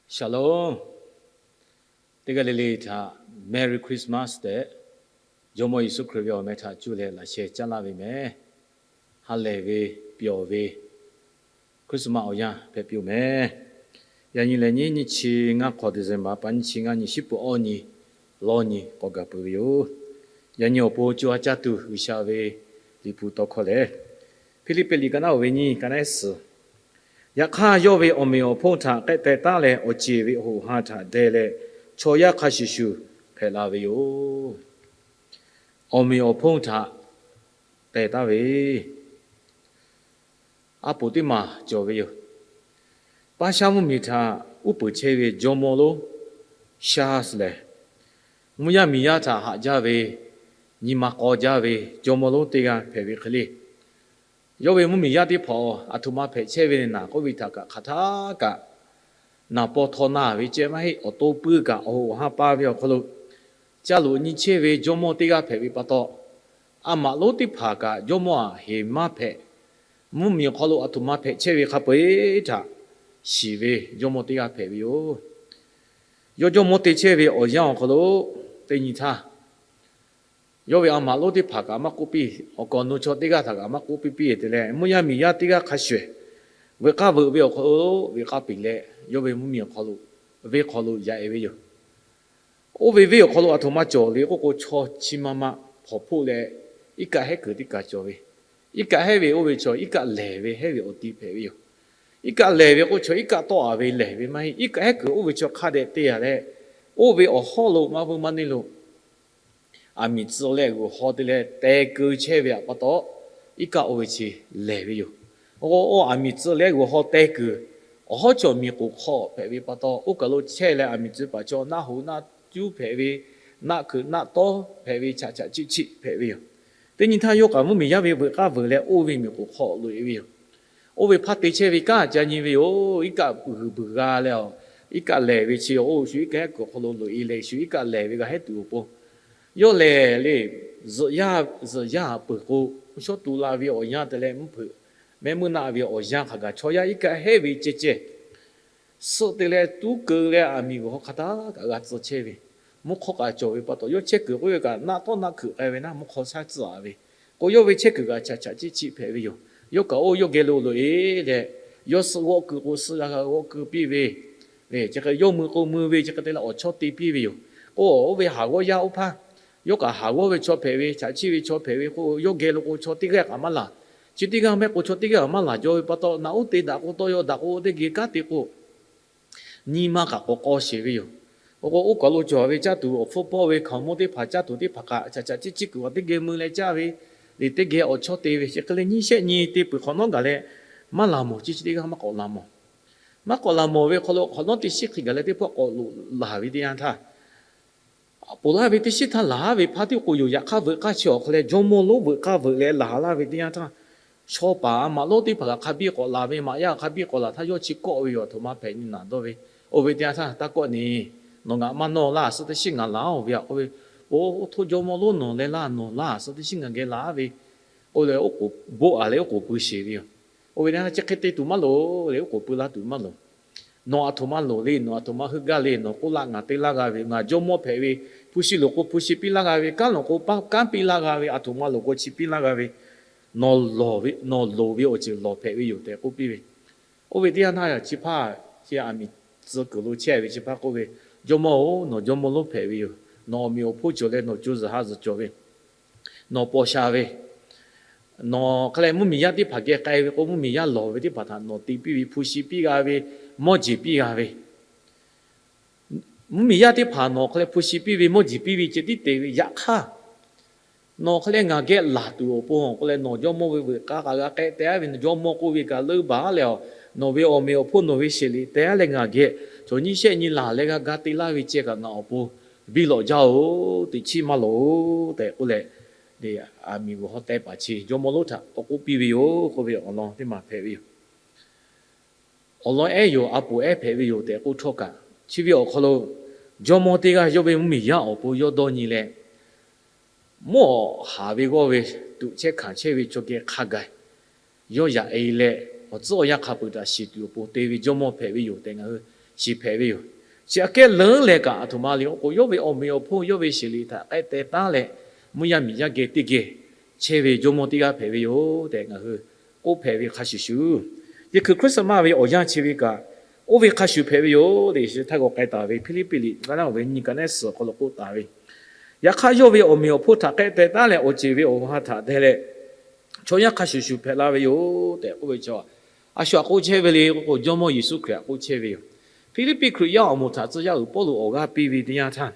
Shalom. Teˇ g'aˇ le le htaꞈ Merry Christmas tehꞈ, Jawˇmawˇ Yeˍsuˆ Hkriꞈ ve awˬ meh htaꞈ cuˇ leh laꞈ sheh caˉ laˇ ve meh. Ha lehˬ ve, pyawˬ ve Christmas awˬ yanˇ hpehꞈ piˇ-oˬ meh. Yaꞈ nyi lehˬ nyiˇ nyiˇ chi ngaˇ hk'awꞈ December pa nyiˇ chi ngaˇ nyi, shiˉ puˍ awˇ nyi lawˇ nyi k'awꞈ gaˬ peuˬ ve yoˬ. Yaꞈ nyi awˬ pon co ha caˇ tuˬ G'uiˬsha ve Liꞈ hpu tawˇ hkawˇ lehˬ, Hpiˇliˇpiˆ liꞈ ka naˆ oˍ ve nyiˇ, ka naˆ ehˉ suhˍ. Yaꞈ hk'aˇ, yawˇ ve awˬ meꞈ awˬ hponˇ htaꞈ k'ehˆ teh taˉ leh, awˬ ceˬ ve awˬ hoꞈ ha htaꞈ deh leh, chaw yaˇ hk'a shuˍ shuˍ hpehꞈ la ve yoˬ. Awˬ meꞈ awˬ hponˇ htaꞈ teh taˉ ve a poˍ teˇ maˬ cawˬ ve yoˬ. Paˇ shaˉ mvuhˇmiˬ htaꞈ uˉ peunˍ chehˇ ve jawˇmawˇ lonˉ Charles lehˬ, mvuhˇ yaˇ miˬ yaˇ htaꞈ haꞈ jaˇ ve, nyi ma k'aw jaˇ ve jawˇmawˇ lonˉ teˇ g'aˇ hpehꞈ ve hk'e le. Yawˇ ve mvuhˇmiˬ yaˇ teˇ hpaˍ aˬ htoꞈ ma hpehꞈ chehˇ ve le naˍ k'oˆ ve htaꞈ kaꞈ hk'aˬ htaˇ kaꞈ naˍ paw htaw na ve ceh maˇ heˆ. Awˬ to puiˇ kaꞈ awˬ hoꞈ awˬ ha pa ve awˬ hk'aw lo ca loꞈ nyi chehˇ ve jawˇmawˇ teˇ g'aˇ hpehꞈ ve pa taw, a maꞈ lonˉ teˇ hpaˍ kaꞈ jawˇmawˇ aꞈ heˍ maˇ hpehꞈ, mvuhˇmiˬ awˬ hk'aw lo aˬ htoꞈ ma hpehꞈ chehˇ ve hk'a peu-eˬ htaꞈ shiˍ ve jawˇmawˇ teˇ g'aˇ hpehꞈ ve yoˬ. Yawˇ jawˇmawˇ te chehˇ ve awˬ yanˇ awˬ hk'aw lo teˇ nyi htaˇ, yawˇ ve a maꞈ lonˉ teˇ hpaˍ kaꞈ maˇ k'oˆ piˇ, awˬ kaˍ awˬ nu chaw teˇ g'aˇ htaꞈ kaꞈ maˇ k'oˆ piˇ piˇ te leh, mvuhˇ yaˇ miˬ yaˇ teˇ g'aˇ hk'a shuˍ shuˍ, veuꞈ k'aˇ veuꞈ ve awˬ hk'aw lo veuꞈ k'aˇ peꞈ leh, yawˇ ve mvuhˇmiˬ awˬ hk'aw lo venˇ hk'aw lo yaꞈ e ve yoˬ. Oˇ ve venˇ awˬ hk'aw lo aˬ htoꞈ ma cawˬ le k'oˆ k'o, chaw chi ma ma hpawnˬ hpoˆ leh, iˉ kaˆ hehˉ kuiˬ teˇ kaˬ cawˬ ve. Iˉ kaˆ hehˉ ve oˇ ve chaw iˉ kaˆ lehˬ ve hehˉ ve awˬ ti hpehꞈ ve yoˬ. Iˉ kaˆ lehˬ ve k'o, chaw iˉ kaˆ tawˆ a ve lehˬ ve maˇ heˆ. Iˉ kaˆ hehˉ kuiˬ oˇ ve chaw hk'a dehꞈ te a leh, oˇ ve awˬ hawˉ lo maˇ vuiˇ maˇ neˇ lo aˬ miˍ tcuh leh g'uiˬ haw te leh teh keu chehˇ ve pa taw, iˉ kaˆ oˇ ve chi lehˬ ve yoˬ. Oˇ aˬ miˍ tcuh leh g'uiˬ haw teh kuiˬ awˬ hawˉ chaw miˬ k'oˍ hk'aw hpehꞈ ve pa taw, oˇ kaˬ lo chehˇ leh aˬ miˍ tcuh paˍ chaw naˆ hoꞈ naˆ cuˉ hpehꞈ ve, naˆ hkuiꞈ naˆ tawˉ hpehꞈ ve, chaꞈ chaꞈ ciˆ ciˆ hpehꞈ ve yoˬ. Teˇ nyi htaˇ yawˇ kaꞈ mvuhˇmiˬ yaˇ ve veuꞈ k'aˇ veuꞈ leh oˇ ve miˬ k'oˍ hk'aw loꞈ e ve yoˬ. Oˇ ve hpaˇ te chehˇ ve kanˉ ca nyi ve yoˬ. Iˉ kaˆ g'uiˬ beuˬ g'a leh, iˉ kaˆ lehˬ ve chi oˇ shu iˉ kaˆ hehˉ kuiˬ awˬ hk'aw lo loꞈ e leh, shu iˉ kaˆ lehˬ ve g'a hehˉ tuˬ awˬ pon, yawˇ lehˬ le, zuhꞈ yaˇ peuˬ k'o, mvuhˇ shawˉ tu la ve awˬ yanˇ te leh mvuhˇ hpeuꞈ mehˆ meuˇ naˆ ve awˬ yanˇ hk'a gaˬ chaw yaˇ iˉ kaˆ hehˉ ve ceh ceh suhˆ te leh tuˉ keu leh aˬ miˍ g'uiˬ haw hk'a htaˇ kaꞈ g'a tcuh chehˇ ve, mvuhˇ hk'awˇ kaꞈ cawˬ ve pa taw, yawˇ chehˇ kuiˬ k'oˆ ve kaꞈ naˆ tawˉ naˆ hkuiꞈ k'ai ve naˆ mvuhˇ hk'awˇ shaˉ tcuh a ve k'o, yawˇ ve chehˇ kuiˬ kaꞈ chaꞈ chaꞈ ciˆ ciˆ hpehꞈ ve yoˬ. Yawˇ kaꞈ oˇ yawˇ geh lo loꞈ e leh, yawˇ suh g'awˆ keu k'o, suh g'a g'a g'awˆ keu piˇ ve, chi hk'e yawˇ mui k'o mui ve, chi hk'e te leh awˬ chawˇ te piˇ ve yoˬ. K'o, oˇ ve haˍ g'awˇ yaˇ oˇ hpaˇ, yawˇ kaꞈ haˍ g'awˇ ve chaw hpehꞈ ve, chaꞈ chiˆ ve chaw hpehꞈ ve k'o, yawˇ geh lo k'o chaw teˇ g'aˇ kaꞈ maˇ laˬ. Chi teˇ g'aˇ mehˆ k'o chaw teˇ g'aˇ kaꞈ maˇ laˬ jaw ve pa taw, naꞈ uˉ te daꞈ k'o tawˇ yaw daꞈ k'o teˇ geh kanˉ te k'o, nyi ma kaꞈ k'awꞈ k'aw sheˍ ve yoˬ. Oˇ k'o, oˇ kaˬ lo cawˬ ve caˇ tuˬ awˬ hpfuhˇ pawˆ ve hkaoˍmonˇ teˇ hpaˍ caˇ tuˬ teˇ hpaˍ kaꞈ chaꞈ chaꞈ ciˆ ciˆ kuiˬ teˇ geh mui leh caˇ ve, liꞈ teˇ geh awˬ chawˇ te ve, chi hk'e leh nyiˇ shehˆ nyi te peuˬ hk'awꞈ nawˉ gaˬ leh, maˇ laˬ mawˬ, chi chi teˇ g'aˇ maˇ k'awꞈ laˬ mawˬ. Maˇ k'awꞈ laˬ mawˬ ve hk'aw lo hk'awꞈ nawˉ teˇ shiˉ hk'e gaˬ leh teˇ pawˆ k'awꞈ loꞈ laˬ ve teˇ yanˇ htaˇ, ponˬ laˇ ve teˇ shiˉ htaˇ laˬ ve hpaˇ tiˉ k'o yoˬ. Yaꞈ hk'aˇ veuꞈ k'aˇ chi awˬ hk'aw leh jawˇmawˇ lonˉ veuꞈ k'aˇ veuꞈ leh laˬ laˇ ve teˇ yanˇ htaˇ, chaw paˍ a maꞈ lonˉ teˇ hpaˍ kaꞈ hk'a biˇ k'awꞈ laˬ ve, maꞈ yaˇ hk'a biˇ k'awꞈ laˬ htaˇ yawˇ chi kawˆ ve yoˬ. Aˬ htoꞈ ma hpehꞈ nyi naˍ dawˇ ve, oˇ ve teˇ yanˇ htaˇ taˇ kawˆ neˬ, nawˬ ngaˬ maˇ nawˇ laˇ, suh teˇ shiˉ ngaˬ laˬ-oˬ ve a k'oˆ ve, oˇ htoˇ jawˇmawˇ lonˉ nawˬ leh laˇ, nawˬ laˇ, suh teˇ shiˉ ngaˬ geh laˬ ve k'oˆ leh, oˉ k'oˍ boˆ a leh oˉ k'oˍ pui sheˍ ve yoˬ. Oˇ ve teˇ yanˇ chi hk'e te tuˬ maˇ loˍ le, oˉ k'oˍ pui laˇ tuˬ maˇ loˍ. Nawˬ aˬ htoꞈ ma loˍ le, nawˬ aˬ htoꞈ ma heuˆ gaˇ le, nawˬ k'oˆ laˇ ngaˬ te laˇ g'a ve, ngaˬ jawˇmawˇ hpehꞈ ve, hpu shi loˍ k'o hpu shi piˇ laˇ g'a ve, kanˉ loˍ k'o kanˉ piˇ laˇ g'a ve, aˬ htoꞈ ma loˍ k'o chi piˇ laˇ g'a ve, nawˬ loˍ ve awˬ ceuˬ lawˬ hpehꞈ ve yoˬ tehꞈ k'oˆ piˇ ve. Oˇ ve teˇ yanˇ htaˇ chi hpaˇ chi aˬ miˍ tcuh kuiˬ lo chehˇ ve chi hpaˇ k'oˆ ve, Jawˇmawˇ-oˬ, nawˬ jawˇmawˇ lonˉ hpehꞈ ve yoˬ. Nawˬ awˬ meꞈ awˬ hponˇ cawˬ leh nawˬ co zuhˬ ha zuhˬ cawˬ ve, nawˬ paw sha ve, nawˬ hk'e leh mvuhˇmiˬ yaˇ teˇ hpaˍ geh k'ai ve k'o, mvuhˇmiˬ yaˇ lawˬ ve teˇ hpaˍ htaꞈ nawˬ te piˇ ve, hpu shi piˇ g'a ve, mawˇ jeˬ piˇ g'a ve, mvuhˇmiˬ yaˇ teˇ hpaˍ nawˬ hk'e leh hpu shi piˇ ve, mawˇ jeˬ piˇ ve ceh tiˉ te ve. Yaꞈ hk'aˇ, nawˬ hk'e leh ngaˬ geh laˬ tuˬ awˬ pon k'oˆ leh, nawˬ jawˇmawˇ ve veuꞈ k'aˇ kaꞈ g'a k'ehˆ teh a ve, nawˬ jawˇmawˇ k'oˆ ve kaꞈ leuˇ baˬ a leh, nawˬ ve awˬ meꞈ awˬ hponˇ nawˬ ve sheˍ liꞈ teh a leh ngaˬ geh chaw nyiˇ shehˆ nyi laˬ leh g'a ga te laˇ ve ceh kaꞈ ngaˬ awˬ pon biˇ lawꞈ jaˇ-oˬ, teꞈ chiˉ maˇ loˍ tehꞈ k'oˆ leh, aˬ miˍ g'uiˬ haw teh paˍ chi jawˇmawˇ lonˉ htaꞈ k'awꞈ k'oˆ piˇ ve yoˬ k'oˆ ve awˬ lawn teˇ maˬ hpehꞈ ve yoˬ. Awˬ lawn ehˉ yoˬ, a poˍ ehˉ hpehꞈ ve yoˬ tehꞈ k'oˆ htawˇ kaꞈ, chi ve awˬ hk'aw lo jawˇmawˇ teˇ g'aˇ yawˇ ve mvuhˇmiˬ yaˇ awˬ pon yawˇ dawˇ nyi leh, mvuhˇ awˬ haˍ ve g'awˇ ve tuꞈ chehˇ hkanˍ chehˇ ve chaw geh hk'a gaˬ yawˇ yaꞈ e leh, awˬ tcuhˉ awˬ yanˇ hk'a peuˬ htaꞈ shiˍ tuˬ awˬ pon te ve jawˇmawˇ hpehꞈ ve yoˬ tehꞈ ngaˬ hui shiˍ hpehꞈ ve yoˬ. Chi aꞈ kehˉ leuˉ leh kaꞈ, aˬ htoꞈ ma le k'oˆ k'o, yawˇ ve awˬ meꞈ awˬ hponˇ yawˇ ve sheˍ liꞈ htaꞈ k'ehˆ teh taˉ leh, mvuhˇ yaˇ miˬ yaˇ geh teˇ geh chehˇ ve jawˇmawˇ teˇ g'aˇ hpehꞈ ve yoˬ tehꞈ ngaˬ hui k'oˆ hpehꞈ ve hk'a shuˍ shuˍ, Yeˍsuˆ Hkriꞈ suhˍ maˇ ve awˬ yanˇ chi ve kaꞈ, oˇ ve hk'a shuˍ hpehꞈ ve yoˬ tehꞈ, Yeˍsuˆ htaˇ g'aw k'ai taˍ ve Hpiˇliˇpiˆ liꞈ ka naˉ oˇ ve nyi ka naˉ suhˍ awˬ hk'aw lo k'oˆ taˍ ve, yaꞈ hk'aˇ yawˇ ve awˬ meꞈ awˬ hponˇ htaꞈ k'ehˆ teh taˉ leh, awˬ ceˬ ve awˬ ha htaꞈ deh leh, chaw yaˇ hk'a shuˍ shuˍ hpehꞈ la ve yoˬ tehꞈ k'oˆ ve chi, a shu aꞈ k'oˆ chehˇ ve le k'oˆ k'o, Jawˇmawˇ Yeˍsuˆ Hkriꞈ aꞈ k'oˆ chehˇ ve yoˬ. Hpiˇliˇpiˆ Hkriꞈ yaˇ awˬ moˍ htaꞈ tcuh yaˇ uiˍ Pawˇluꞈ awˬ g'aˇ piˇ ve teˇ yanˇ htaˇ,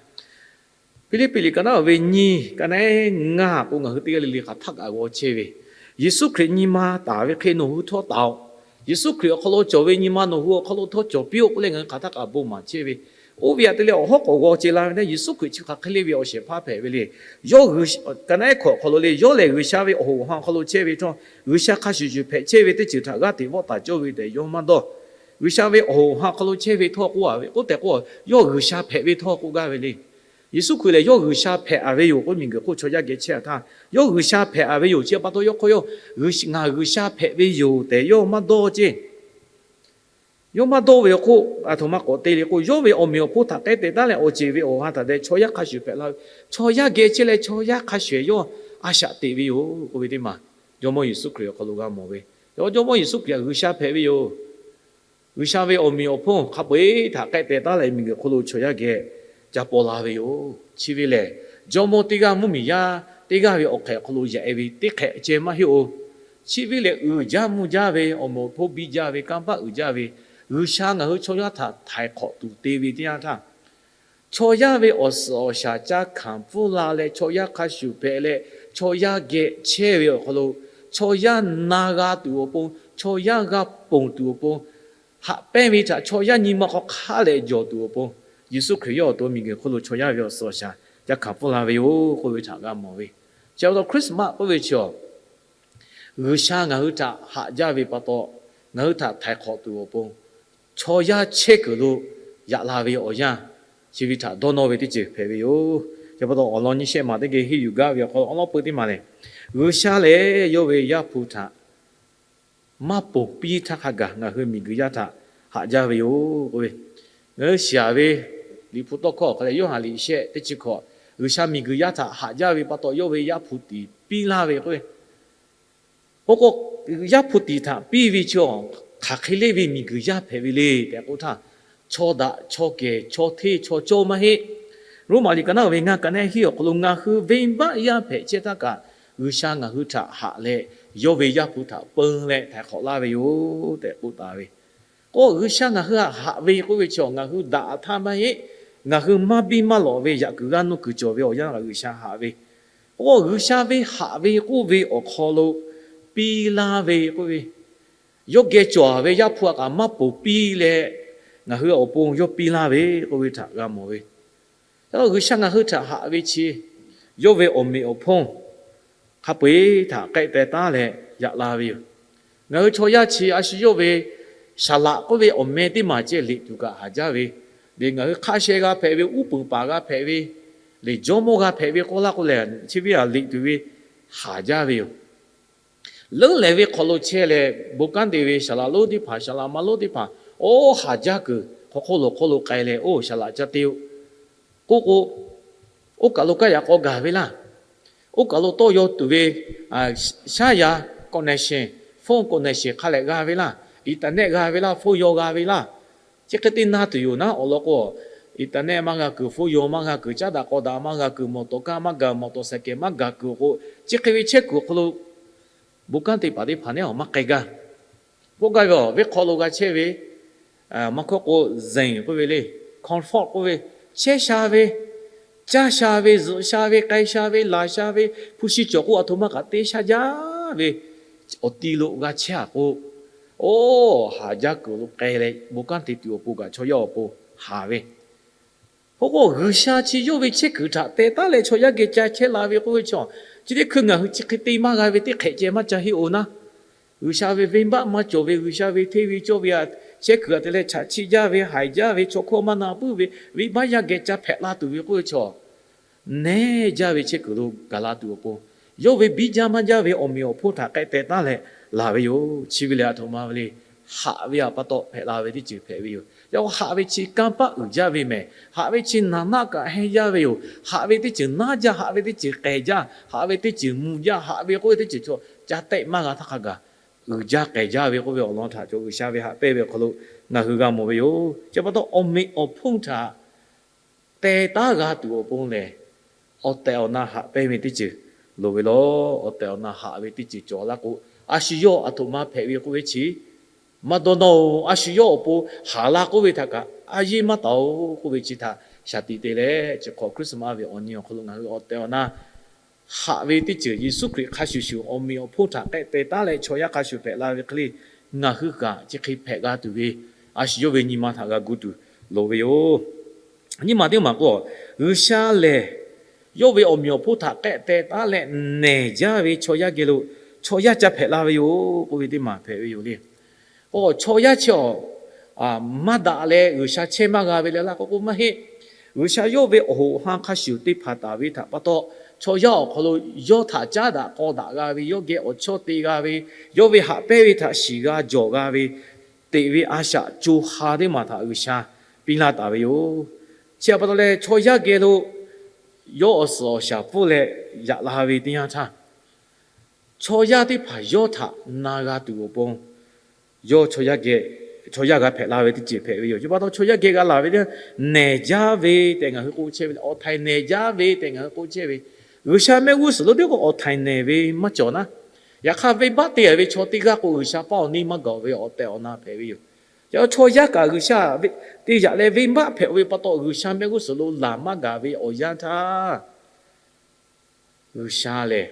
Hpiˇliˇpiˆ liꞈ ka naˉ oˇ ve nyiˇ ka naˉ ngaˇ k'o, ngaˬ hui teˇ g'aˇ le le hk'aˬ htaˆ kaꞈ g'aw chehˇ ve, Yeˍsuˆ Hkriꞈ nyi ma taˍ ve hk'e nawˬ hui htawˇ taˍ-oꞈ. Yeˍsuˆ Hkriꞈ awˬ hk'aw lo cawˬ ve nyi ma nawˬ hui awˬ hk'aw lo htawˇ cawˬ piˇ-oˆ k'oˆ leh ngaˬ hui hk'aˬ htaˆ kaꞈ bon maˍ chehˇ ve, oˇ ve aꞈ te leh awˬ hawˉ k'awꞈ g'aw ce la ve teˇ yanˇ, Yeˍsuˆ Hkriꞈ chi hk'aˬ hk'e le ve awˬ shehˍ hpaˇ hpehꞈ ve le. Yawˇ, ka naˉ ehˉ hkawꞈ awˬ hk'aw lo le, yawˇ lehˬ G'uiˬsha ve awˬ hoꞈ awˬ ha awˬ hk'aw lo chehˇ ve htawˇ, G'uiˬsha hk'a shuˍ shuˍ hpehꞈ chehˇ ve teˇ ceuˬ htaꞈ g'aˇ teꞈ vawˆ taˍ cawˇ ve tehꞈ yawˇ maˇ dawˇ. G'uiˬsha ve awˬ hoꞈ awˬ ha awˬ hk'aw lo chehˇ ve htawˇ k'oˆ a ve k'oˆ tehꞈ k'o, yawˇ G'uiˬsha hpehꞈ ve htawˇ k'oˆ gaˇ ve le. Yeˍsuˆ Hkriꞈ lehˬ yawˇ G'uiˬsha hpehꞈ a ve yoˬ k'oˆ, miˬguiˬ hk'oˆ chaw yaˇ geh chehˇ a htaˇ yawˇ G'uiˬsha hpehꞈ a ve yoˬ. Chi pa taw yawˇ hk'aw yawˇ, ngaˬ G'uiˬsha hpehꞈ ve yoˬ tehꞈ yawˇ maˇ dawˇ ceˇ. Yawˇ maˇ dawˇ ve awˬ hk'oˆ, aˬ htoꞈ ma k'awꞈ te le k'o, yawˇ ve awˬ meꞈ awˬ hponˇ htaꞈ k'ehˆ teh taˉ leh awˬ ceˬ ve awˬ ha htaꞈ deh chaw yaˇ hk'a shuˍ hpehꞈ la ve, chaw yaˇ geh chehˇ leh chaw yaˇ hk'a shuˍ yawˇ a shaꞈ teꞈ ve yoˬ k'oˆ ve teˇ maˬ, Jawˇmawˇ Yeˍsuˆ Hkriꞈ awˬ hk'aw lo g'a mawˬ ve. Jawˇmawˇ Yeˍsuˆ Hkriꞈ G'uiˬsha hpehꞈ ve yoˬ. G'uiˬsha ve awˬ meꞈ awˬ hponˇ hk'a peu-eˬ htaꞈ k'ehˆ teh taˉ leh miˬguiˬ hk'oˆ lo chaw yaˇ geh ca paw la ve yoˬ. Chi ve lehˬ, jawˇmawˇ teˇ g'aˇ mvuhˇmiˬ yaˇ teˇ g'aˇ ve awˬ hk'ehꞈ awˬ hk'aw lo yaꞈ e ve teˇ hk'ehꞈ ceh maˇ heˆ-oˬ. Chi ve lehˬ, uiˍ jaˇ mvuhˇ jaˇ ve awˬ meꞈ awˬ hponˇ biˇ jaˇ ve kanˇ paˆ uiˍ jaˇ ve, G'uiˬsha ngaˬ hui chaw yaˇ htaꞈ htaiˍ hk'awꞈ tuˬ te ve teˇ yanˇ htaˇ, chaw yaˇ ve awˬ suhˍ awˬ shaˍ ca hkanˍ pfuhˇ la leh chaw yaˇ hk'a shuˍ hpehꞈ leh, chaw yaˇ geh chehˇ ve awˬ hk'aw lo, chaw yaˇ na g'a tuˬ awˬ pon, chaw yaˇ g'a ponˬ tuˬ awˬ pon, haꞈ pehnˇ ve htaꞈ chaw yaˇ nyi ma hk'aw hk'aˆ leh jawˬ tuˬ awˬ pon, Yeˍsuˆ Hkriꞈ yawˇ awˬ to miˬguiˬ hk'oˆ lo chaw yaˇ ve awˬ suhˍ awˬ shaˍ ca hkanˍ pfuhˇ la ve yoˬ k'oˆ ve htaꞈ g'a mawˬ ve. Chi pa taw Christmas k'oˆ ve chi, G'uiˬsha ngaˬ hui htaꞈ haꞈ jaˇ ve pa taw, ngaˬ hui htaꞈ htaiˍ hk'awꞈ tuˬ awˬ pon, chaw yaˇ chehˇ kuiˬ lo yaꞈ la ve awˬ yanˇ, chi ve htaꞈ dawˇ nawˇ ve teˇ ceuˬ hpehꞈ ve yoˬ. Chi pa taw awˬ lawn nyiˇ shehˆ maˬ teˇ geh henˇ yuˬ gaˇ ve awˬ hk'aw lo awˉ lawˉ peu teˇ maˬ lehˬ, G'uiˬsha lehˬ yawˇ ve Yaˇ hpu htaꞈ maˇ ponˬ piˇ htaˇ hk'a gaˬ ngaˬ hui miˬguiˬ yaˇ htaꞈ haꞈ jaˇ ve yoˬ k'oˆ ve. Ngaˬ hui shiˍ-aˬ ve Liꞈ hpu tawˇ hkawˇ awˬ hk'aw lehˬ, Yoˇhanˬ liꞈ shehˆ teˇ chi hkawꞈ, G'uiˬsha miˬguiˬ yaˇ htaꞈ haꞈ jaˇ ve pa taw yawˇ ve Yaˇ hpu tiˍ piˇ laˇ ve k'oˆ ve. K'o k'o, Yaˇ hpu tiˍ htaꞈ piˇ ve chi awˬ hk'aˬ hk'e le ve miˬguiˬ yaˇ hpehꞈ ve le tehꞈ k'oˆ htaˇ, chaw daꞈ chaw kehˬ chaw hteˇ chaw cawˇ maˇ heˆ. Roˉmaꞈ liꞈ ka naˉ ve ngaˇ ka naˉ hiˉ awˬ hk'aw lo ngaˬ hui venˇbaˆ yaˇ hpehꞈ chehˇ htaˇ kaꞈ, G'uiˬsha ngaˬ hui htaꞈ haꞈ leh, yawˇ ve Yaˇ hpu htaꞈ peun leh htaiˍ hk'awꞈ laˇ ve yoˬ tehꞈ k'oˆ taˍ ve. K'o G'uiˬsha ngaˬ hui htaꞈ haꞈ ve k'oˆ ve chi awˬ ngaˬ hui daꞈ htaˇ maˇ heˆ. Ngaˬ hui maˇ biˇ maˇ lawꞈ ve yaꞈ kuiˬ g'aˇ nuˇ kuiˬ cawˬ ve awˬ yanˇ G'uiˬsha haꞈ ve. K'o G'uiˬsha ve haꞈ ve k'oˆ ve awˬ hk'aw lo piˇ laˇ ve k'oˆ ve, yawˇ geh cawˬ ve Yaˇ hpu a kaꞈ maˇ ponˬ piˇ leh, ngaˬ hui awˬ pon yawˇ piˇ laˇ ve k'oˆ ve htaꞈ g'a mawˬ ve. G'uiˬsha ngaˬ hui htaꞈ haꞈ ve chi, yawˇ ve awˬ meꞈ awˬ hponˇ hk'a peu-eˬ htaꞈ k'ehˆ teh taˉ leh yaꞈ la ve yoˬ. Ngaˬ hui chaw yaˇ chi a shu yawˇ ve saˍ laꞈ k'oˆ ve awˬ meh teˇ maˬ ceh liꞈ tuˬ kaꞈ haˍ jaˇ ve, lehˬ ngaˬ hui hk'a sheh g'a hpehꞈ ve, uˉ peunˍ paˍ g'a hpehꞈ ve, lehˬ jawˇmawˇ g'a hpehꞈ ve k'oˆ laˇ k'o lehˬ, chi ve a liꞈ tuˬ ve haˍ jaˇ ve yoˬ. Leuˉ lehˬ ve hk'aw lo chehˇ leh bon kanˉ te ve saˍ laꞈ lonˉ teˇ hpaˍ, saˍ laꞈ ma lonˉ teˇ hpaˍ, oˇ haˍ jaˇ kuiˬ hk'aw hk'oˆ lo hk'oˆ lo k'ai leh, oˇ saˍ laꞈ ca te-o k'oˆ k'o, oˇ kaˬ lo kanˉ yaꞈ k'aw gaˬ ve laˇ. Oˇ kaˬ lo tawˇ yaw tuˬ ve shaˉ yaˇ connection, phone connection hk'a lehꞈ g'a ve laˇ, internet g'a ve laˇ, phone yaw g'a ve laˇ. Chi hk'e te na tuˬ yoˬ naˉ awˬ lawn k'o, internet maˇ g'a kuiˬ, phone yaw maˇ g'a kuiˬ, caˉ daꞈ k'aw daꞈ maˇ g'a kuiˬ, mawˬ tawˍ kaˇ maˇ gaˬ, mawˬ tawˍ saˍ kehˍ maˇ gaˬ kuiˬ awˬ k'o, chi hk'e ve chehˇ kuiˬ awˬ hk'aw lo bon kanˉ te paˍ teˇ hpaˍ neˉ awˬ maˇ k'ai gaˇ. K'oˆ gaˇ ve, ve hk'aw lo g'a chehˇ ve, maˇ hkawˇ k'o, zenˍ k'oˆ ve le, comfort k'oˆ ve, chehˇ sha ve, caˇ sha ve, zuhꞈ sha ve, k'ai sha ve, laˬ sha ve, hpu shi cawˬ k'o aˬ htoꞈ ma kaꞈ te sha jaˇ ve awˬ ti lo g'a chehˇ a k'o, oˇ haˍ jaˇ kuiˬ lo k'ai leh bon kanˉ te tuˬ awˬ pon kaꞈ chaw yaˇ awˬ pon haˍ ve. K'oˆ k'o, G'uiˬsha chi yawˇ ve chehˇ kuiˬ htaꞈ teh taˉ leh chaw yaˇ geh ca chehˇ la ve k'oˆ ve chi, chi teˇ hkui ngaˬ hui chi hk'e te maˇ g'a ve teˇ hk'ehꞈ ceh maˇ ca heˆ-oˬ naˉ. G'uiˬsha ve venˇbaˆ maˇ cawˬ ve, G'uiˬsha ve hteˇ ve cawˇ ve, chehˇ kuiˬ htaꞈ te leh chaꞈ chiˆ jaˇ ve, haiˬ jaˇ ve, chaw hkawˇ maˇ na puiˉ ve, venˇbaˆ yaˇ geh ca hpehꞈ la tuˬ ve k'oˆ ve chi, nehˉ jaˇ ve chehˇ kuiˬ lo gaˬ la tuˬ awˬ pon, yawˇ ve biˇ jaˇ maˇ jaˇ ve awˬ meꞈ awˬ hponˇ htaꞈ k'ehˆ teh taˉ leh laˬ ve yoˬ. Chi ve lehˬ aˬ htoꞈ ma ve le. haꞈ ve pa taw hpehꞈ la ve teˇ ceuˬ hpehꞈ ve yoˬ. Yaꞈ k'o haꞈ ve chi kanˇ paˆ uiˍ jaˇ ve mehˍ. Haꞈ ve chi naˍ naˆ kaꞈ hehnˇ jaˇ ve yoˬ. Haꞈ ve teˇ ceuˬ naˉ jaˇ, haꞈ ve teˇ ceuˬ k'ehˬ jaˇ, haꞈ ve teˇ ceuˬ mvuh jaˇ, haꞈ ve k'oˆ ve teˇ ceuˬ chaw ca tehˆ maˇ g'a htaˇ hk'a gaˬ uiˍ jaˇ k'ehˬ jaˇ ve k'oˆ ve awˬ lawn htaꞈ chaw G'uiˬsha ve haꞈ pehnˇ ve awˬ hk'aw lo ngaˬ hui g'a mawˬ ve yoˬ. Chi pa taw awˬ meꞈ awˬ hponˇ htaꞈ teh taˉ g'a tuˬ awˬ pon lehˬ, awˬ tehˬ awˬ na haꞈ pehnˇ ve teˇ ceuˬ loˍ ve lawˬ. Awˬ tehˬ awˬ na haꞈ ve teˇ ceuˬ cawˬ laˇ k'o, a shu yawˇ aˬ htoꞈ ma hpehꞈ ve k'oˆ ve chi maˇ dawˇ nawˇ-oˬ. A shu yawˇ awˬ pon haˍ la k'oˆ ve htaꞈ kaꞈ a yeˇ maˇ taˍ-oˬ k'oˆ ve chi htaꞈ shaˍ tiꞈ te leh, chi hk'awꞈ Christmas ve awˬ nyi awˬ hk'aw lo ngaˬ hui awˬ tehˬ awˬ na haꞈ ve teˇ ceuˬ Yeˍsuˆ Hkriꞈ hk'a shuˍ shuˍ awˬ meꞈ awˬ hponˇ htaꞈ k'ehˆ teh taˉ leh chaw yaˇ hk'a shuˍ hpehꞈ la ve hk'e le, ngaˬ hui kaꞈ chi hk'e hpehꞈ g'a tuˬ ve a shu yawˇ ve nyi ma htaꞈ g'a gu tuˬ loˍ ve yoˬ. Nyiˇ maˬ teˇ maˬ k'o, G'uiˬsha lehˬ yawˇ ve awˬ meꞈ awˬ hponˇ htaꞈ k'ehˆ teh taˉ leh nehˬ jaˇ ve chaw yaˇ geh lo chaw yaˇ ca hpehꞈ la ve yoˬ k'oˆ ve teˇ maˬ hpehꞈ ve yoˬ le. K'o chaw yaˇ chi awˬ maˇ daꞈ leh G'uiˬsha chehˇ maˇ g'a ve leh laˇ k'o k'o maˇ heˆ. G'uiˬsha yawˇ ve awˬ hoꞈ ha hk'a shuˍ te hpanˍ taˍ ve htaꞈ pa taw, chaw yaˇ awˬ hk'aw lo yawˇ htaꞈ caˉ daꞈ k'aw daꞈ g'a ve, yawˇ geh awˬ chawˇ te g'a ve, yawˇ ve haꞈ pehnˇ ve htaꞈ shiˍ g'a jawˬ g'a ve, teꞈ ve a shaꞈ co ha teˇ maˬ htaꞈ G'uiˬsha piˇ laˇ taˍ ve yoˬ. Chi pa taw leh chaw yaˇ geh lo yawˇ awˬ suhˍ awˬ shaˍ pfuhˇ leh yaꞈ la ve teˇ yanˇ htaˇ, chaw yaˇ teˇ hpaˍ yawˇ htaꞈ na g'a tuˬ awˬ pon yawˇ chaw yaˇ geh, chaw yaˇ g'a hpehꞈ la ve teˇ ceuˬ hpehꞈ ve yoˬ. Chi pa taw chaw yaˇ geh g'a laˬ ve teˇ yanˇ, nehˬ jaˇ ve tehꞈ ngaˬ hui k'oˆ chehˇ ve le. Awˬ htaiˍ nehˬ jaˇ ve tehꞈ ngaˬ hui k'oˆ chehˇ ve, G'uiˬsha mehˆ g'uˇ suhˍ lo teˇ k'o awˬ htaiˍ nehˬ ve maˇ cawˬ naˉ. Yaꞈ hk'aˇ venˇbaˆ te ve chaw teˇ g'aˇ k'o G'uiˬsha paˇ awˬ neˇ maˇ gaˬ ve awˬ tehˬ awˬ na hpehꞈ ve yoˬ. Yaꞈ hk'aˇ chaw yaˇ kaꞈ G'uiˬsha te yaꞈ leh venˇbaˆ hpehꞈ ve pa taw G'uiˬsha mehˆ g'uˇ suhˍ lo laˬ maˇ gaˬ ve awˬ yanˇ htaˇ, G'uiˬsha lehˬ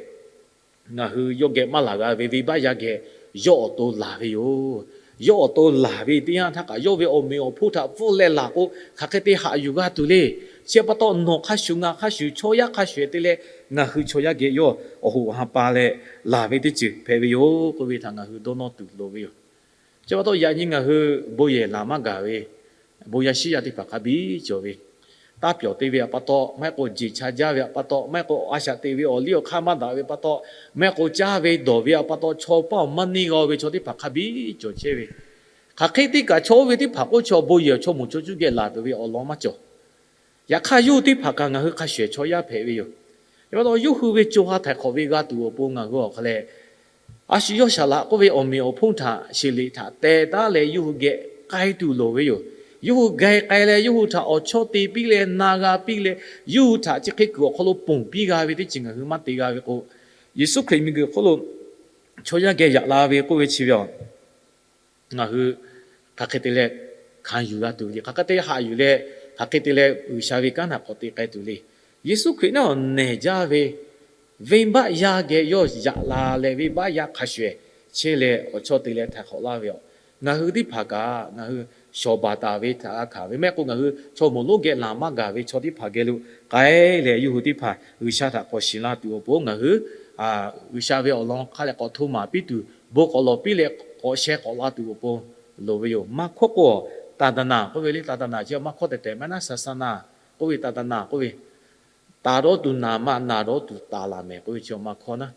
ngaˬ hui yawˇ geh maˇ laˬ g'a ve venˇbaˆ yaˇ geh yawˇ awˬ to laˬ ve yoˬ. Yawˇ awˬ to laˬ ve teˇ yanˇ htaˇ kaꞈ yawˇ ve awˬ meꞈ awˬ hponˇ htaꞈ pfuhˇ leh laˬ k'o, hk'aˬ hk'e te haꞈ yuˬ g'a tuˬ le. Chi pa taw nawˬ hk'a shuˍ ngaˬ hk'a shuˍ chaw yaˇ hk'a shuˍ te leh ngaˬ hui chaw yaˇ geh yawˇ awˬ hoꞈ ha pa leh laˬ ve teˇ ceuˬ hpehꞈ ve yoˬ k'oˆ ve htaꞈ ngaˬ hui dawˇ nawˇ tuˬ loˍ ve yoˬ. Chi pa taw yaꞈ nyi ngaˬ hui bon yehˬ laˬ maˇ gaˬ ve bon yaˇ shiˉ yaˇ teˇ hpaˍ hk'a biˇ cawˬ ve, taˇ pyawˬ te ve pa taw, maˇ heˆ k'o jeˬ cha jaˇ ve pa taw, maˇ heˆ k'o a shaꞈ teꞈ ve awˬ liˇ awˬ hk'aˇ maˇ daꞈ ve pa taw, maˇ heˆ k'o caˇ ve dawˬ ve pa taw, chaw paˇ awˬ maˇ neˇ g'a ve chaw teˇ hpaˍ hk'a biˇ cawˬ chehˇ ve. Hk'aˬ hk'e te kaꞈ chaw oˇ ve teˇ hpaˍ k'oˆ chaw bon yehˬ chaw moˍ chaw cuˇ geh laˬ tuˬ ve awˬ lawn maˇ cawˬ. Yaꞈ hk'aˇ yawˇ hui teˇ hpaˍ kaꞈ ngaˬ hui hk'a shuˍ ehˍ chaw yaˇ hpehꞈ ve yoˬ. Chi pa taw yawˇ hui ve co ha htaiˍ hk'awꞈ ve g'a tuˬ awˬ pon ngaˬ hui awˬ hk'aw leh, a shu yawˇ saˍ laꞈ k'oˆ ve awˬ meꞈ awˬ hponˇ htaꞈ sheˍ liꞈ htaꞈ teh taˉ leh yawˇ hui geh k'ai tuˬ loˍ ve yoˬ. Yawˇ hui geh k'ai leh yawˇ hui htaꞈ awˬ chawˇ te piˇ leh na g'a piˇ leh, yawˇ hui htaꞈ chi hk'e kuiˬ awˬ hk'aw lo ponˬ piˇ g'a ve teˇ ceuˬ ngaˬ hui maˇ te g'a ve k'o, Yeˍsuˆ Hkriꞈ miˬguiˬ hk'oˆ lo chaw yaˇ geh yaꞈ la ve k'oˆ ve chi ve a ngaˬ hui hk'aˬ hk'e te leh hkanˍ yuˬ g'a tuˬ ve le. Hk'aˬ hk'e te haꞈ yuˬ leh, hk'aˬ hk'e te leh G'uiˬsha ve kanˉ htaꞈ k'awꞈ te k'ai tuˬ le. Yeˍsuˆ Hkriꞈ naˉ awˬ nehˬ jaˇ ve venˇbaˆ yaˇ geh yawˇ yaꞈ la leh, venˇbaˆ yaˇ hk'a shuˍ ehˍ chehˇ leh awˬ chawˇ te leh htaiˍ hk'awꞈ laˇ ve a. Ngaˬ hui teˇ hpaˍ kaꞈ ngaˬ hui shawˍ baˬ taˍ ve htaꞈ g'a hkanˍ ve mehˆ k'o, ngaˬ hui chaw moˍ lonˉ geh laˬ maˇ gaˬ ve chaw teˇ hpaˍ geh lo k'ai leh, yawˇ hui teˇ hpaˍ G'uiˬsha htaꞈ k'awꞈ shiˍ la tuˬ awˬ pon ngaˬ hui G'uiˬsha ve awˬ lawn hk'a leh k'awꞈ hto maˍ piˇ tuˬ, bon k'awꞈ lawˬ piˇ leh k'awꞈ sheh k'awꞈ la tuˬ awˬ pon loˍ ve yoˬ. Maˇ hkawˇ k'o, taˍ taˍ naˍ k'oˆ ve le, taˍ taˍ naˍ chi maˇ hkawˇ tehˬ tehˬ maˇ naˉ, saˍ saˍ naˍ k'oˆ ve taˍ taˍ naˍ k'oˆ ve, taˍ dawˇ tuˬ naˍ maˇ naˍ dawˇ tuˬ taˍ laˬ mehˍ k'oˆ ve chi maˇ hkawˇ naˉ.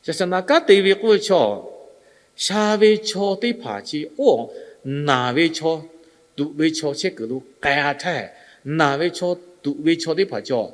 Saˍ saˍ naˍ kanˉ te ve k'oˆ ve chaw, sha ve chaw teˇ hpaˍ chi oˇ naˍ ve chaw, tuꞈ ve chaw chehˇ kuiˬ lo k'ai-a htaˇ, naˍ ve chaw, tuꞈ ve chaw teˇ hpaˍ chaw,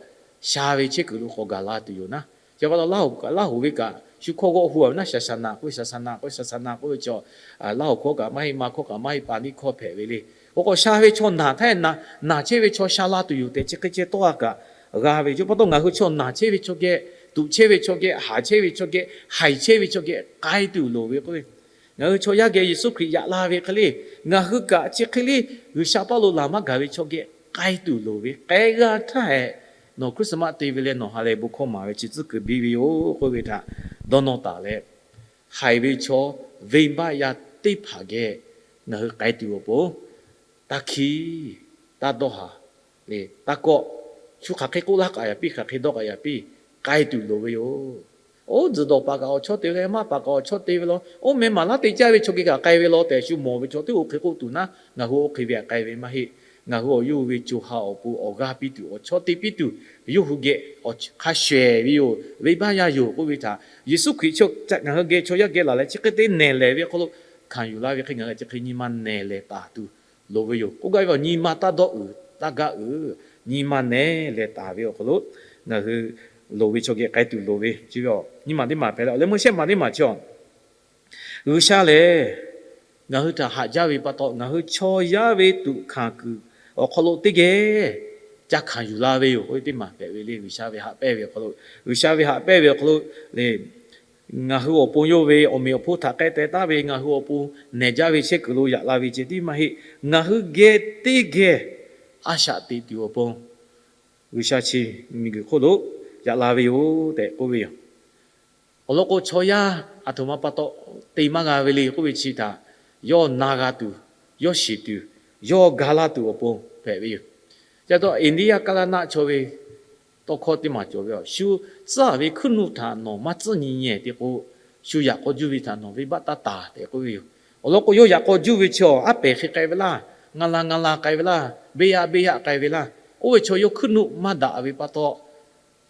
sha ve chehˇ kuiˬ lo k'awꞈ gaˬ la tuˬ yoˬ naˉ. Chi pa taw Laˇ huˍ ve kaꞈ shu hkawˇ g'awˆ hu-a ve naˉ, saˍ saˍ naˍ k'oˆ ve, saˍ saˍ naˍ k'oˆ ve, saˍ saˍ naˍ k'oˆ ve chaw, Laˇ huˍ hkawˇ kaꞈ maˇ heˆ, ma hkawˇ kaꞈ maˇ heˆ, pa niˆ hkawˇ hpehꞈ ve le. K'o k'awꞈ sha ve chaw naˍ htaˇ, naˍ chehˇ ve chaw sha la tuˬ yoˬ tehꞈ chi hk'e ceh tawˇ-a kaꞈ g'a ve. Chi pa taw ngaˬ hui chaw naˍ chehˇ ve chaw geh, tuꞈ chehˇ ve chaw geh, haˍ chehˇ ve chaw geh, haiˬ chehˇ ve chaw geh k'ai tuˬ loˍ ve k'oˆ ve, ngaˬ hui chaw yaˇ geh Yeˍsuˆ Hkriꞈ yaꞈ la ve hk'e le, ngaˬ hui kaꞈ chi hk'e le G'uiˬsha paˇ lo laˬ maˇ gaˬ ve chaw geh k'ai tuˬ loˍ ve. K'ai g'a htaˇ hehꞈ, nawˬ Christmas te ve leh nawˬ ha lehˬ bon hkawˇ maˍ ve chi tcuhˉ kuiˬ biˇ ve yoˬ k'oˆ ve htaꞈ dawˇ nawˇ taˍ leh, haiˬ ve chaw, venˇbaˆ yaˇ teˇ hpaˍ geh ngaˬ hui k'ai tuˬ awˬ pon, taˇ hkiˇ, taˇ dawˇ haˍ, taˇ kawˆ, shu hk'aˬ hk'e k'oˆ laˇ k'aꞈ yaꞈ piˇ, hk'aˬ hk'e dawˇ k'aꞈ yaꞈ piˇ, k'ai tuˬ loˍ ve yoˬ. Oˇ tzuhˬ dawˬ paˍ kaꞈ awˬ chawˇ te ve, maˇ paˍ kaꞈ awˬ chawˇ te ve law, oˇ meh maˍ laˇ te caˇ ve chaw geh kaꞈ k'ai ve law tehꞈ shu mawˬ ve chaw teˇ oˇ hk'e k'oˆ tuˬ naˉ, ngaˬ hui oˇ hk'e ve htaꞈ k'ai ve maˇ heˆ. Ngaˬ hui awˬ yawˇ hui ve co ha awˬ pon awˬ g'aˇ piˇ tuˬ, awˬ chawˇ te piˇ tuˬ, yawˇ hui geh hk'a shehˍ ve yoˬ, venˇbaˆ yaˇ yoˬ k'oˆ ve htaꞈ Yeˍsuˆ Hkriꞈ ngaˬ hui geh chaw yaˇ geh laˬ leh chi hk'e te nehˬ lehˬ ve hk'aw lo hkanˍ yuˬ laˇ ve hk'e ngaˬ hui chi hk'e nyi ma nehˬ lehˬ taˍ tuˬ loˍ ve yoˬ. K'oˆ gaˇ ve awˬ nyi ma taˇ dawˆ uiˍ taˇ gaˆ uiˍ, nyi ma nehˬ lehˬ taˍ ve awˬ hk'aw lo ngaˬ hui loˍ ve chaw geh k'ai tuˬ loˍ ve chi ve a. Nyi ma teˇ maˬ hpehꞈ leh awˬ leh meuˇ shehˆ ma teˇ maˬ chi a G'uiˬsha lehˬ, ngaˬ hui htaꞈ haꞈ jaˇ ve pa taw, ngaˬ hui chaw yaˇ ve tuꞈ hkanˍ kuiˬ awˬ hk'aw lo teˇ geh ca hkanˍ yuˬ la ve yoˬ k'oˆ ve teˇ maˬ hpehꞈ ve le. G'uiˬsha ve haꞈ pehnˇ ve awˬ hk'aw lo, G'uiˬsha ve haꞈ pehnˇ ve awˬ hk'aw lo le, ngaˬ hui awˬ pon yawˇ ve awˬ meꞈ awˬ hponˇ htaꞈ k'ehˆ teh taˍ ve, ngaˬ hui awˬ pon nehˬ jaˇ ve chehˇ kuiˬ lo yaꞈ la ve ceh tiˉ maˇ heˆ. Ngaˬ hui geh teˇ geh a shaꞈ teꞈ tuˬ awˬ pon G'uiˬsha chi miˬguiˬ hk'oˆ lo yaꞈ la ve yoˬ tehꞈ k'oˆ ve yoˬ. Awˬ lawn k'o, chaw yaˇ aˬ htoꞈ ma pa taw te maˇ g'a ve le k'oˆ ve chi htaꞈ yawˇ na g'a tuˬ, yawˇ shiˍ tuˬ, yawˇ ga laˇ tuˬ awˬ pon hpehꞈ ve yoˬ. Ca taw India kaˇ laˇ naˆ chaw ve tawˇ hkawˇ teˇ maˬ cawˬ ve a, shu tcuhˉ ve hkuiˉ nuˆ htaꞈ nawˬ maˇ tcuhˉ nyi nyi te k'o, shu yaꞈ k'aw juˇ ve htaꞈ nawˬ venˇbaˆ taˇ taˍ tehꞈ k'oˆ ve yoˬ. Awˬ lawn k'o, yawˇ yaꞈ k'aw juˇ ve chi a, aˉ pehˍ hk'e k'ai ve laˇ, ngaˬ la ngaˬ la k'ai ve laˇ, beˇ yaˇ beˇ yaˇ k'ai ve laˇ, oˇ ve chaw yawˇ hkuiˉ nuˆ maˇ daꞈ ve pa taw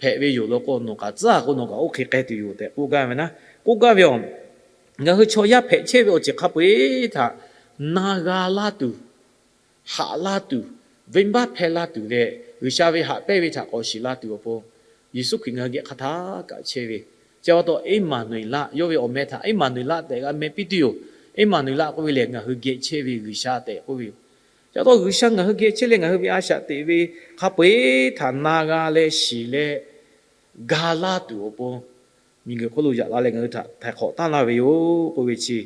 hpehꞈ ve yoˬ. Law k'o, nawˬ kaꞈ tcuhˉ k'o nawˬ kaꞈ oˇ hk'e k'ai tuˬ yoˬ tehꞈ k'oˆ gaˇ ve naˉ. K'oˆ gaˇ ve a, ngaˬ hui chaw yaˇ hpehꞈ chehˇ ve awˬ ceuˬ hk'a peu-eˬ htaꞈ na g'a laˇ tuˬ, haꞈ laˇ tuˬ, venˇbaˆ hpehˇ laˇ tuˬ leh, G'uiˬsha ve haꞈ pehnˇ ve htaꞈ k'awꞈ shiˍ la tuˬ awˬ pon Yeˍsuˆ Hkriꞈ ngaˬ hui geh hk'a htaˇ kaꞈ chehˇ ve. Chi pa taw, Eˇmaˍnuˍeˍlaˆ, yawˇ ve awˬ meh htaꞈ Eˇmaˍnuˍeˍlaˆ tehꞈ g'a meh piˇ tuˬ yoˬ. Eˇmaˍnuˍeˍlaˆ k'oˆ ve lehˬ, ngaˬ hui geh chehˇ ve G'uiˬsha tehꞈ k'oˆ ve yoˬ. Chi pa taw, G'uiˬsha ngaˬ hui geh chehˇ leh ngaˬ hui ve a shaꞈ teꞈ ve hk'a peu-eˬ htaꞈ na g'a leh shiˍ leh ga laˇ tuˬ awˬ pon miˬguiˬ hk'oˆ lo yaꞈ la leh ngaˬ hui htaꞈ htaiˍ hk'awꞈ taˉ laˇ ve yoˬ k'oˆ ve chi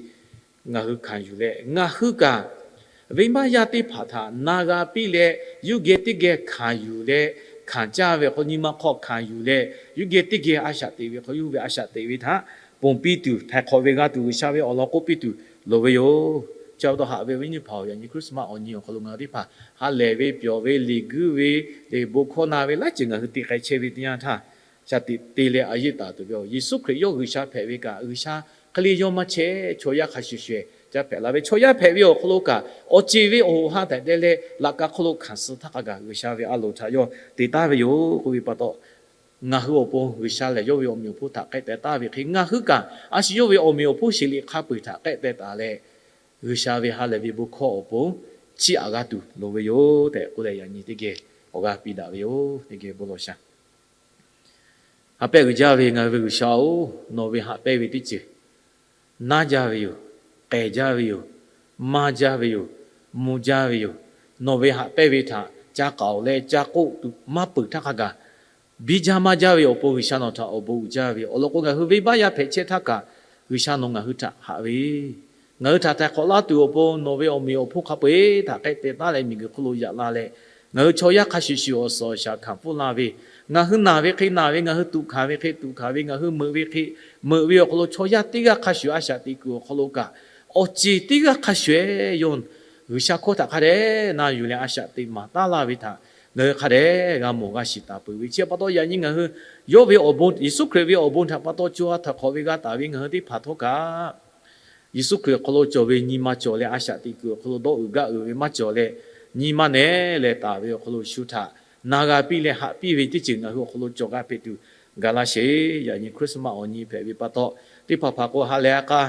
ngaˬ hui hkanˍ yuˬ leh, ngaˬ hui kaꞈ venˇbaˆ yaˇ teˇ hpaˍ htaꞈ na g'a piˇ leh, yuˇ geh teˇ geh hkanˍ yuˬ leh, hkanˍ caˇ ve awˬ hk'aw nyi ma hk'aw hkanˍ yuˬ leh, yuˇ geh teˇ geh a shaꞈ teꞈ ve hk'aw yuˇ ve a shaꞈ teꞈ ve htaꞈ ponˬ piˇ tuˬ, htaiˍ hk'awꞈ ve g'a tuˬ, G'uiˬsha ve awˬ lawn k'oˆ piˇ tuˬ loˍ ve yoˬ. Chi pa taw haꞈ ve awˬ viˉ nyi hpaˍ-oˬ, yaꞈ nyi Christmas awˬ nyi awˬ hk'aw lo ngaˬ hui teˇ hpaˍ ha lehˬ ve, pyawˬ ve, liꞈ guiˇ ve, bon hkawˇ na ve laiˉ ceuˬ ngaˬ hui te k'ai chehˇ ve teˇ yanˇ htaˇ, shaˍ tiꞈ te leh a yeˇ taˍ tuˬ ve yoˬ. Yeˍsuˆ Hkriꞈ yawˇ G'uiˬsha hpehꞈ ve kaꞈ, G'uiˬsha hk'e le yawˇ maˇ chehˇ, chaw yaˇ hk'a shuˍ shuˍ ca hpehꞈ la ve. Chaw yaˇ hpehꞈ ve awˬ hk'aw lo kaꞈ, awˬ ceˬ ve awˬ hoꞈ ha tehꞈ te leh laꞈ ka hk'oˆ lo hkanˍ suh htaˇ hk'a gaˬ G'uiˬsha ve a loˍ htaꞈ yawˇ te taˍ ve yoˬ k'oˆ ve pa taw, ngaˬ hui awˬ pon G'uiˬsha lehˬ yawˇ ve awˬ meꞈ awˬ hponˇ htaꞈ k'ehˆ teh taˍ ve hk'e, ngaˬ hui kaꞈ a shu yawˇ ve awˬ meꞈ awˬ hponˇ sheˍ liꞈ hk'a peu-eˬ htaꞈ k'ehˆ teh taˍ leh, G'uiˬsha ve ha lehˬ ve bon hkawˇ awˬ pon chiˇ aꞈ g'a tuˬ loˍ ve yoˬ tehꞈ k'oˆ leh, yaꞈ nyi teˇ geh awˬ g'aˇ piˇ daꞈ ve yoˬ. Teˇ geh bon lawˬ shaˍ. Ha pehˇ g'uiˬ jaˇ ve ngaˬ hui ve G'uiˬsha-oˬ, nawˬ ve haꞈ pehnˇ ve teˇ ceuˬ naˇ jaˇ ve yoˬ. K'ehˬ jaˇ ve yoˬ. Maˇ jaˇ ve yoˬ. Mvuh jaˇ ve yoˬ. Nawˬ ve haꞈ pehnˇ ve htaꞈ ca k'aoˍ leh ca k'oˆ tuˬ maˇ peuˬ htaˇ hk'a gaˬ, biˇ jaˇ maˇ jaˇ ve awˬ pon G'uiˬsha nawˬ htaꞈ awˬ bon uiˍ jaˇ ve. Awˬ lawn k'o, ngaˬ hui venˇbaˆ yaˇ hpehꞈ chehˇ htaˇ kaꞈ, G'uiˬsha nawˬ ngaˬ hui htaꞈ haꞈ ve, ngaˬ hui htaꞈ htaiˍ hk'awꞈ laˇ tuˬ awˬ pon nawˬ ve awˬ meꞈ awˬ hponˇ hk'a peu-eˬ htaꞈ k'ehˆ teh taˍ leh miˬguiˬ hk'oˆ lo yaꞈ la leh, ngaˬ hui chaw yaˇ hk'a shuˍ shuˍ awˬ suhˍ awˬ shaˍ hkanˍ pfuhˇ la ve, ngaˬ hui naˬ ve hk'e naˬ ve, ngaˬ hui tuꞈ hkanˍ ve hk'e tuꞈ hkanˍ ve, ngaˬ hui meuꞈ ve hk'e meuꞈ ve awˬ hk'aw lo chaw yaˇ teˇ g'aˇ hk'a shuˍ a shaꞈ teꞈ kuiˬ awˬ hk'aw lo kaꞈ, awˬ ceˬ teˇ g'aˇ hk'a shuˍ-eˬ yawˇ G'uiˬsha hkawˇ htaꞈ hk'a dehꞈ na yuˬ leh a shaꞈ teꞈ maˍ taˉ laˇ ve htaꞈ ngaˬ hui hk'a dehꞈ g'a mawˬ g'a shiˍ taˍ peuˬ ve. Chi pa taw yaꞈ nyi ngaˬ hui yawˇ ve awˬ bon, Yeˍsuˆ Hkriꞈ ve awˬ bon htaꞈ pa taw co ha htaiˍ hk'awꞈ ve g'a taˍ ve ngaˬ hui teˇ hpaˍ htawˇ kaꞈ, Yeˍsuˆ Hkriꞈ awˬ hk'aw lo cawˬ ve nyi ma cawˬ leh a shaꞈ teꞈ kuiˬ awˬ hk'aw lo dawˆ uiˍ gaˆ uiˍ ve maˇ cawˬ leh, nyi ma nehˬ leh taˍ ve awˬ hk'aw lo shu htaꞈ na g'a piˇ leh haꞈ piˇ ve teˇ ceuˬ ngaˬ hui awˬ hk'aw lo cawˬ g'a hpehꞈ tuˬ gaˬ laˇ sheˍ. Yaꞈ nyi Christmas awˬ nyi hpehꞈ ve pa taw, teˇ hpaˍ hpaˍ k'o ha lehˬ a k'a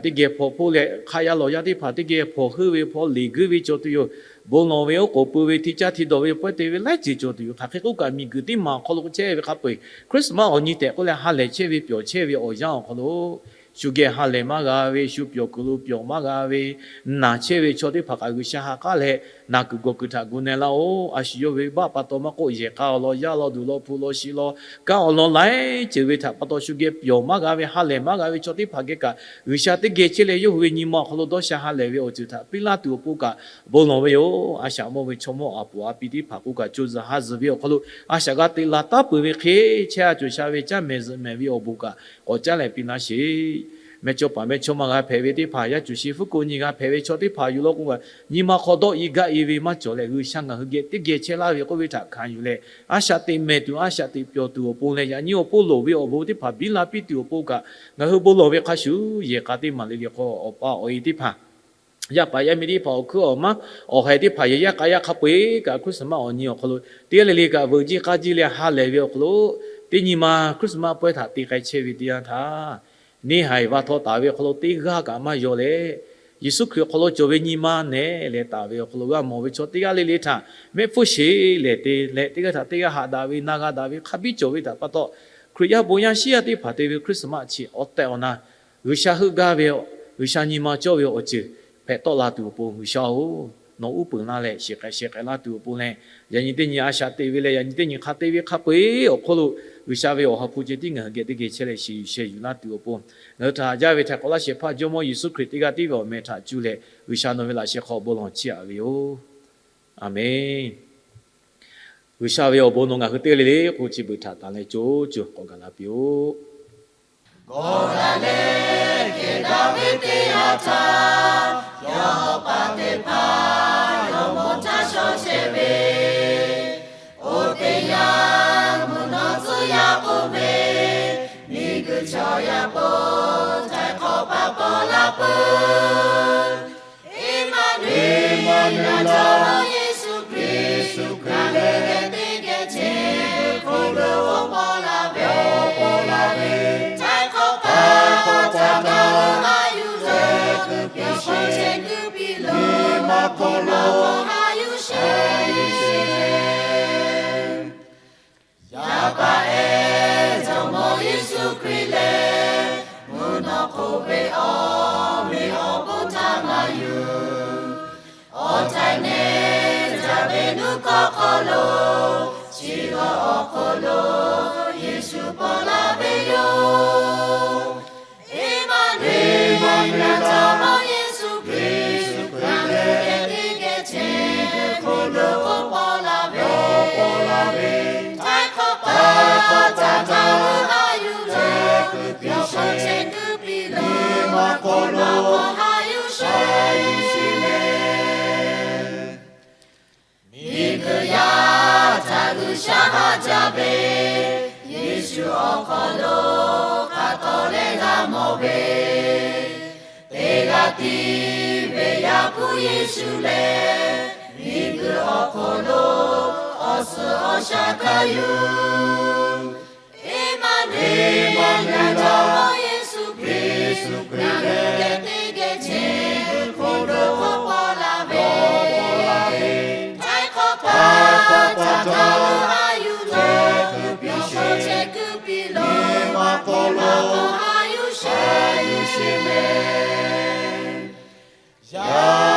teˇ geh hpawnˬ hpoˇ leh hk'aˆ yaˇ lawˬ yaˇ teˇ hpaˍ teˇ geh hpawnˬ heuˆ ve hpawnˬ liꞈ guiˇ ve cawˬ tuˬ yoˬ. Bon lawˬ ve oˉ k'oˍ pui ve hti caˇ hti dawˬ ve pawehˇ te ve laiˉ ceuˬ cawˬ tuˬ yoˬ. Hk'aˬ hk'e k'oˆ kaꞈ miˬguiˬ teˇ maˬ awˬ hk'aw lo chehˇ ve hk'a peu-eˬ Christmas awˬ nyi tehꞈ k'oˆ leh ha lehˬ chehˇ ve pyawˬ chehˇ ve awˬ yanˇ awˬ hk'aw lo shu geh ha lehˬ maˇ g'a ve, shu pyawˬ kuiˬ lo pyawˬ maˇ g'a ve, naˬ chehˇ ve chaw teˇ hpaˍ kaꞈ G'uiˬsha ha k'aˉ leh naˬ kuiˬ gawˬ kuiˬ htaꞈ gu na laˇ-oˆ. A shu yawˇ ve venˇbaˆ pa taw maˇ k'oˆ, yehˬ k'a awˬ lawn, yaˇ lawn, duˬ lawn, hpu lawn, shi lawn, kanˉ awˬ lawn laiˉ ceuˬ ve htaꞈ pa taw shu geh pyawˬ maˇ g'a ve, ha lehˬ maˇ g'a ve chaw teˇ hpaˍ geh kaꞈ G'uiˬsha teˇ geh chehˇ leh yawˇ hui ve nyi ma awˬ hk'aw lo dawˇ sha ha lehˬ ve awˬ ceuˬ htaꞈ piˇ laˇ tuˬ awˬ pon kaꞈ bon lawˬ ve yoˬ. A shaꞈ mawˇ ve chaw mawˇ a poˍ a pi teˇ hpaˍ k'oˆ kaꞈ co zuhˬ ha zuhˬ ve awˬ hk'aw lo a shaꞈ g'a te la taˉ peuˬ ve hk'e, chehˇ a cawˬ sha ve caˇ mehˍ zuhꞈ mehˍ ve awˬ bon kaꞈ k'awꞈ caˉ leh piˇ laˇ sheˍ. Mehˇchawˇ paˍ mehˇchawˇma g'a hpehꞈ ve teˇ hpaˍ, yaˇ cuˬ shi fuˉ ko nyi g'a hpehꞈ ve chaw teˇ hpaˍ yuˬ law k'o, nyi ma hk'aw dawˆ i gaˆ i ve maˇ cawˬ leh G'uiˬsha ngaˬ hui geh teˇ geh chehˇ laˇ ve k'oˆ ve htaꞈ hkanˍ yuˬ leh, a shaꞈ teꞈ mehˍ tuˬ a shaꞈ teꞈ pyawˬ tuˬ awˬ pon leh yaꞈ nyi awˬ pon loˍ ve awˬ bon teˇ hpaˍ biˇ la piˇ tuˬ awˬ pon kaꞈ ngaˬ hui bon lawˬ ve hk'a shuˍ yehˬ k'a teˇ maˬ le le k'o, awˬ pa awˬ e teˇ hpaˍ, yaˇ paˍ yaˇ miˇ teˇ hpaˍ, awˬ hkuiˉ awˬ maˇ, awˬ haiˬ teˇ hpaˍ, yehˬ yaˇ k'a yaˇ hk'a peu-eˬ kaꞈ Christmas awˬ nyi awˬ hk'aw lo teˇ g'aˇ le le kaꞈ veuꞈ jiˇ k'aˇ jiˇ leh ha lehˬ ve awˬ hk'aw lo, teˇ nyi ma Christmas pawehˇ htaꞈ te k'ai chehˇ ve teˇ yanˇ htaˇ, neˇ haiˬ va htaw taˍ ve awˬ hk'aw lo teˇ g'aˇ kaꞈ maˇ yaw leh, Yeˍsuˆ Hkriꞈ awˬ hk'aw lo cawˬ ve nyi ma nehˬ leh taˍ ve awˬ hk'aw lo g'a mawˬ ve chaw teˇ g'aˇ le le htaꞈ mehˆ hpfuhˇ sheˍ lehˬ te leh, teˇ g'aˇ htaꞈ teˇ g'aˇ haꞈ daꞈ ve, na g'a daꞈ ve, hk'a biˇ cawˬ ve htaꞈ pa taw, Hkriꞈ yaˇ bon yaˇ shiˉ yaˇ teˇ hpaˍ te ve Christmas chi awˬ tehˬ awˬ na G'uiˬsha heuˆ gaˇ ve, G'uiˬsha nyi ma cawˇ ve awˬ ceuˬ hpehꞈ tawˆ la tuˬ awˬ pon, G'uiˬsha-oˬ, nawˬ uˉ peunˍ laˇ leh shiˍ k'ai sheh k'ai laˇ tuˬ awˬ pon leh, yaꞈ nyi teˇ nyi a shaꞈ teꞈ ve leh yaꞈ nyi teˇ nyi hk'a te ve hk'a peu-eˬ awˬ hk'oˆ lo G'uiˬsha ve awˬ ha hpu ceh tiˉ ngaˬ hui geh teˇ geh chehˇ leh shiˍ yuˬ sheh yuˬ laˇ tuˬ awˬ pon, ngaˬ hui htaꞈ haꞈ jaˇ ve htaiˍ hk'awꞈ laˇ shehˍ hpaˇ Jawˇmawˇ Yeˍsuˆ Hkriꞈ teˇ g'aˇ tiˉ ve awˬ meh htaꞈ cuˇ leh G'uiˬsha nawˬ ve laꞈ sheh hk'aw bon lawˬ chiˇ aꞈ ve yoˬ. Aˬmenˍ. G'uiˬsha ve awˬ bon nawˬ ngaˬ hui teˇ g'aˇ le le k'o chi beuꞈ htaꞈ tanˍ leh co co k'awꞈ gaˬ la piˇ-oˆ. Kawˬ daꞈ leh kehˬ daꞈ ve teˇ yanˇ htaˇ, yawˇ paˍ teˇ hpaˍ yawˇ mawˇ htaˇ shaw chehˇ ve, oˇ teˇ yanˇ mvuhˇ naw tcuh yaˇ k'oˆ ve, miˬguiˬ chaw yaˇ k'o, htaiˍ hk'awꞈ pa paw la peuˬ. Eˇmaˇnuˍeˍlaˆ, Jawˇmawˇ Yeˍsuˆ Hkriꞈ, ngaˬ hui geh teˇ geh chehˇ, hk'oˆ lo k'oˆ paw la ve, paw la ve, htaiˍ hk'awꞈ pa paw htaꞈ ngaˬ hui haꞈ yuˬ leh, kuˬ piˇ shehˍ kuˬ piˇ lo, maˇ hk'oˆ lo haꞈ yuˬ sheˍ. Yaꞈ hk'aˇ ehˉ, Jawˇmawˇ Yeˍsuˆ Hkriꞈ lehˬ, mvuhˇ naw hk'oˆ ve awˬ meꞈ awˬ hponˇ htaꞈ maˇ yuˬ. Awˬ htaiˍ nehˬ jaˇ ve nuˇ hkawˇ hk'aw lo, chi g'awˇ awˬ hk'aw lo Yeˍsuˆ paw la ve yoˬ. Eˇmaˇnuˍeˍlaˆ, Jawˇmawˇ Yeˍsuˆ Hkriꞈ, ngaˬ hui geh teˇ geh chehˇ, hk'oˆ lo k'oˆ paw la ve, paw la ve, htaiˍ hk'awꞈ pa paw htaꞈ ngaˬ hui haꞈ yuˬ leh, kuˬ piˇ shehˍ kuˬ piˇ lo, maˇ hk'oˆ lo haꞈ yuˬ sheˍ. Miˬguiˬ yaˇ htaꞈ G'uiˬsha haꞈ jaˇ ve, Yeˍsuˆ awˬ hk'aw lo hk'a tawˍ leh g'a mawˬ ve, teˇ g'aˇ tiˉ ve Yaˇ hpu Yeˍsuˆ lehˬ, miˬguiˬ awˬ hk'aw lo awˬ suhˍ awˬ shaˍ hkanˍ yuˬ. Eˇmaˇnuˍeˍlaˆ, Jawˇmawˇ Yeˍsuˆ Hkriꞈ, ngaˬ hui geh teˇ geh chehˇ, hk'oˆ lo k'oˆ paw la ve, htaiˍ hk'awꞈ pa paw htaꞈ ngaˬ hui haꞈ yuˬ leh, kuˬ piˇ shehˍ kuˬ piˇ lo, maˇ hk'oˆ lo haꞈ yuˬ sheˍ, yuˬ sheˍ mehˍ. Yaˇ